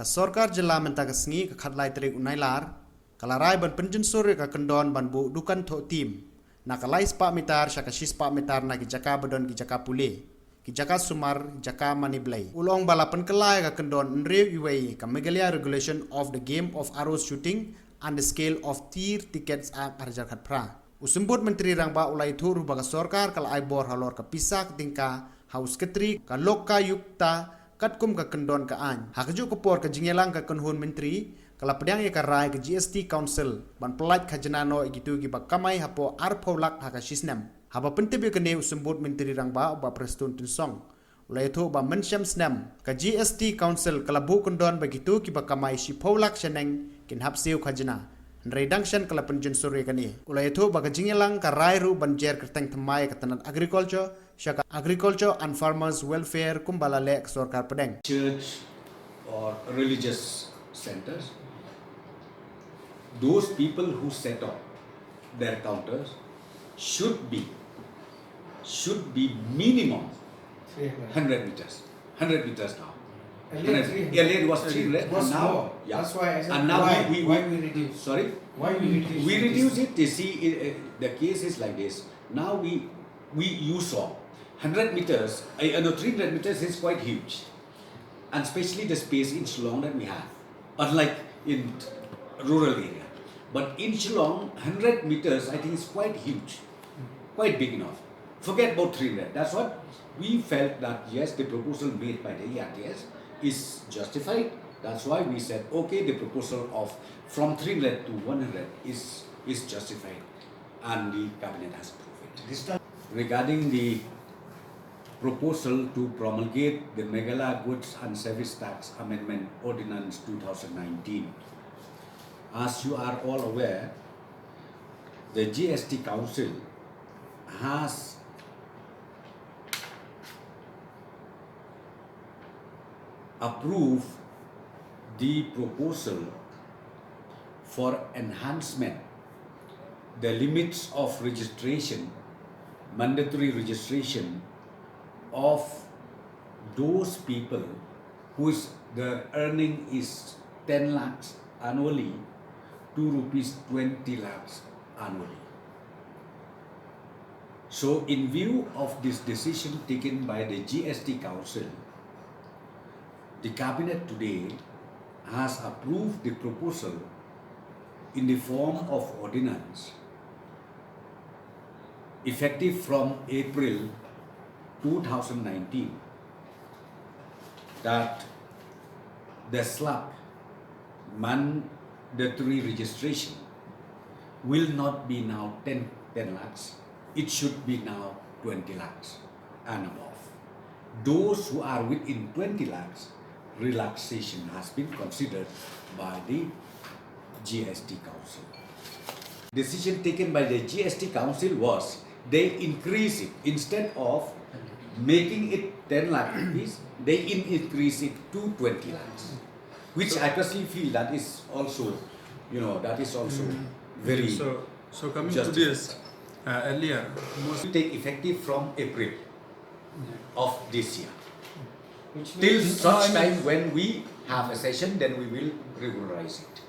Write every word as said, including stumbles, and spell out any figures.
Ka sorkar jylla mynta ka sngi ka khatlai tarik u Nailar, ka la rai ban pynjynsur ïa ka kyndon ban buh dukan thoh tim na ka lai spah mitar sha ka shi spah mitar na ki jaka ba don ki jaka pule, ki jaka sumar, jaka mane blei. U la ong ba la pynkylla ïa ka kyndon hynriew iwei ka Meghalaya Regulation of the Game of Arrow Shooting and the Sale of Tir Tickets Act ar hajar khatphra. U Symbud Myntri Rangbah u la ïathuh ruh ba ka sorkar ka la ai bor halor ka pisa ka tyngka ha u Secretary ka Lokayukta katkum ka kyndon ka aiñ. Ha kajuh ka por ka jingïalang ka kynhun myntri ka la pdiang ïa ka rai ka G S T Council ban pyllait khajna noh ïa kito kiba kamai hapoh arphew lak ha ka shi snem. Haba pyntip ïa kane u Symbud Myntri Rangbah u Bah Prestone Tynsong u la ïathuh ba mynshem snem ka G S T Council ka la buh kyndon ba kito kiba kamai shiphew lak shaneng kin hap siew khajna. Hynrei dang shen ka la pynjynsur ïa kane. U la ïathuh ba ka jingïalang ka rai ruh ban jer kyrteng thymmai ka tnat agriculture sha ka Agriculture and Farmers Welfare kumba la leh ka sorkar pdeng. Church or religious centers, those people who set up their counters should be should be minimum Three hundred. Hundred meters. Hundred meters now. Earlier, Hundred. three hundred. Earlier it was Earlier three hundred. it was Now, more. Yeah. That's why I said, And now why, we, we, why we we reduce? Sorry. Why we reduce? We it? reduce it. You see, i- i- the case is like this. Now we we you saw hundred meters. I, I know three hundred meters is quite huge, and especially the space in Shillong that we have, unlike in rural area. But in Shillong, hundred meters I think is quite huge, quite big enough. Forget about three hundred. That's what we felt, that yes, the proposal made by the E R T S is justified. That's why we said, okay, the proposal of from three hundred to one hundred is is justified, and the cabinet has approved it. This time, regarding the proposal to promulgate the Meghalaya Goods and Service Tax Amendment Ordinance two thousand nineteen, as you are all aware, the G S T Council has approved the proposal for enhancement the limits of registration, mandatory registration of those people whose the earning is ten lakhs annually to rupees twenty lakhs annually. So, in view of this decision taken by the G S T Council, the Cabinet today has approved the proposal in the form of ordinance effective from April two thousand nineteen, that the slap mandatory registration will not be now ten, ten lakhs, it should be now twenty lakhs and above. Those who are within twenty lakhs, relaxation has been considered by the G S T Council. Decision taken by the G S T Council was they increase it, instead of making it ten lakh rupees, they in- increase it to twenty lakhs, which I personally feel that is also, you know, that is also very So, so coming to justified. This, uh, earlier, most Take effective from April of this year. Which Till means- such time when we have a session, then we will regularize it.